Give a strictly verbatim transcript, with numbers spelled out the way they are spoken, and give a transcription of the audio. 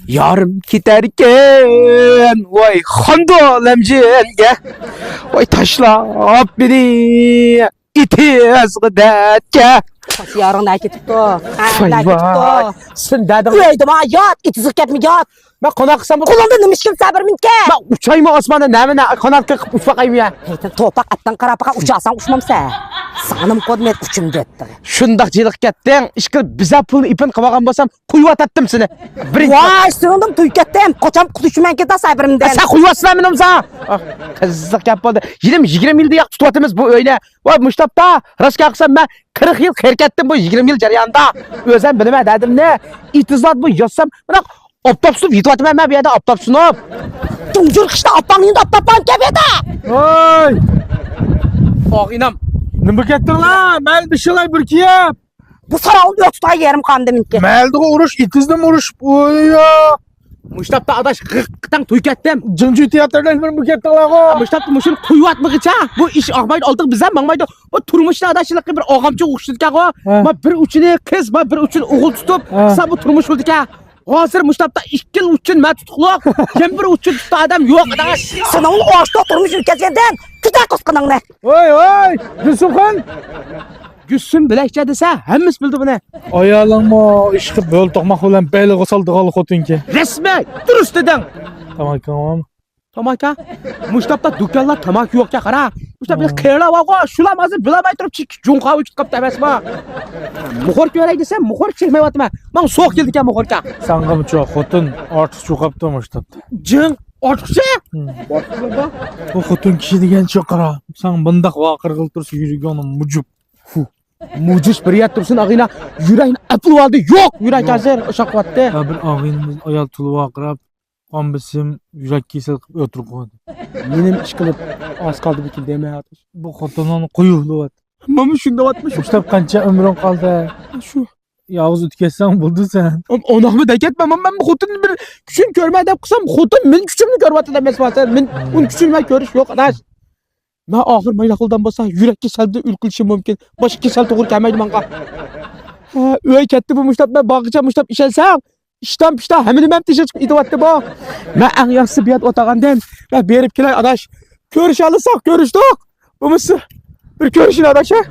يارىم كېتەركەن، ۋاي خاندو لەمجىنگە، ۋاي تاشلاپ مېنى ئېتىزغا دەتكە. قايسى يارىڭ نە كېتىپتۇ؟ ھە، ۋاي نە كېتىپتۇ؟ ۋاي، سېنى دەدىڭ. ئۆيدىما يات، ئېتىزغا كەتمە يات. مەن قانداق قىلسام بۇ؟ قولۇڭدا نېمە ئىش كەلسە بېرىمەنكەن؟ مەن ئۇچايمۇ ئاسماندا، نەمە نە قانات قېقىپ ئۇچۇپ باقايمۇ يا؟ ھېيتىن توپاق ئەتتىڭ قاراپاقا ئۇچارساڭ ئۇچمامسەن. ساڭىمۇ كود مەن ئۇچىمەن دەتتىڭ. شۇنداق جىلىق كەتتىڭ، ئىشقىلىپ بىزە پۇلنى ئېپىن قىلىۋالغان بولسام قويۇۋاتاتتىم سېنى. بىرىنچى. ۋاي، سېنىڭدىن توي كەتتىم. قاچان قۇتۇلۇشىمەن كېتە سايبىرىمدىن. سەن قويۇۋاتسىلا مېنىمسا. قىزىق گەپ بولدى. يېرىم يىگىرمە يىلدا ياق تۇتۇۋاتىمىز بۇ ئۆينى. ۋاي مۇشتاپتا، راست گەپ قىلسام مەن قىرىق يىل قېرى كەتتىم بۇ يىگىرمە يىل جەريانىدا. ئۆزەم بىلىمەن دەدىمنى. ئېتىزلار بۇ يازسام، مانا ئاپتاپ سۇنۇپ يېتىۋاتىمەن مەن بۇ يەردە ئاپتاپ سۇنۇپ. تۇنجۇر قىشتا ئاپاڭنى يېنىدا ئاپتاپ بارمىكەن بۇ يەردە؟ ۋاي! ئاغىنام. نېمە كەتتىڭلار؟ مەن بىشىلاي بىر كىيىپ. بۇ ساراۋۇل يوق تۇتاي يېرىم قاندىمىكى. مەلدىغۇ ئۇرۇش، ئېتىزدىمۇ ئۇرۇش. ئويا. مۇشتاپتا ئاداش غىق قىتاڭ توي كەتتىم. جىڭجۇ تىياتىردا بىر بۇ كەتتىڭلارغۇ. مۇشتاپتا مۇشۇنى قويۇۋاتمىغىچە بۇ ئىش ئاغمايدۇ، ئالدىغا بىزە ماڭمايدۇ. بۇ تۇرمۇشتا ئاداش ھېلىقى بىر ئاغامچە ئوخشىدىكەنغۇ. ھە. ما بىر ئۇچىنى قىز، ما بىر ئۇچىنى ئوغۇل تۇتۇپ، ھە. سەن بۇ تۇرمۇش بولىدىكەن. ھازىر مۇشتاپتا ئىككىلا ئۇچۇن مەن تۇتۇقلۇق. يەنە بىر ئۇچۇن تۇتتا ئادەم يوق ئاداش. سېنىڭ ئاشۇنداق تۇرمۇش ئۆتكەزگەندىن كۈتە قۇسقىنىڭنى. ۋاي ۋاي، گۈلسۈمخان. گۈلسۈم بىلەكچە دېسە، ھەممىسى بىلىدۇ بۇنى. ئايالىڭمۇ ئىشقىلىپ ھۆل توقماق بىلەن پەيلىغا سالىدىغان خوتۇنكەن. رەسمىي، دۇرۇس دېدىڭ. تاماكاڭمۇ؟ تاماكا؟ مۇشتاپتا دۇكانلار تاماكا يوقكەن قارا. مۇشتاپتا ھە. قېرىلار بارغۇ، شۇلار ھازىر بىلەلمەي تۇرۇپ چىك جۇڭخۇا ئۆچۈپ قاپتۇ ئەمەسمۇ؟ مۇخور كۆرەي دېسەم، مۇخور چەكمەيۋاتىمەن. ماڭا سوغۇق كېلىدىكەن مۇخوركا. ساڭىمۇ چوق خوتۇن ئارتۇقچە قاپتۇ مۇشتاپتا. جىڭ. ئارتۇقچە؟ ھىم. بۇ خوتۇن كىشى دېگەن چوققىرا. ساڭا بۇنداق ۋارقىرىغىلى تۇرسا يۈرىكىڭنى مۇجۇپ. فۇ. مۇجۇش بىر يەر تۇرسۇن ئاغىنە. يۈرەكنى ئەپلىۋالدى. يوق، يۈرەك ھازىر ئوشاق قىلىۋاتتى. يا بىر ئاغىنىمىز ئايال تولا ۋارقىراپ، قان بېسىم، يۈرەك كېسەل قىلىپ ئۆلتۈرۈپ قويدى. مېنىم ئىشقىلىپ ئاز قالدى بىكىن دەيمەن. بۇ خوتۇنۇڭنى قويۇۋېلىۋات. مانا شۇنداق. مۇشتاپ قانچە ئۆمرۈڭ قالدى؟ شۇ. يالغۇز ئۆتۈپ كەتسەڭ بولدى سەن. ئۇنداقمۇ دەكەتمەن، مەن بۇ خوتۇننى بىر كۈچۈن كۆرمە دەپ قىلسام، خوتۇن مېنىڭ كۈچۈمنى كۆرۈۋاتىدۇ ئەمەسمۇ سەن؟ مېنىڭ ئۇنىڭ كۈچىنى مەن كۆرۈش يوق ئاداش. مەن ئاخىر مايلاقلىدان بولسا يۈرەك كېسەلدىن ئۆلۈپ قېلىشىم مۇمكىن. باشقا كېسەل توغرا كەلمەيدۇ ماڭا. ھە، ئۆي كەتتى بۇ مۇشتاپ، مەن بارغىچە مۇشتاپ ئىشەنسەڭ، ئىشتان پىشتان ھەممىنى مەن تېشىغا چىقىپ ئېتىۋاتتى بۇ. مەن ئەڭ ياخشىسى بۇ يەردە ئولتۇرغاندىن مەن بېرىپ كېلەي ئاداش. كۆرۈشەلىساق كۆرۈشتۇق. بولمىسا بىر كۆرۈشىلى ئاداش ھە.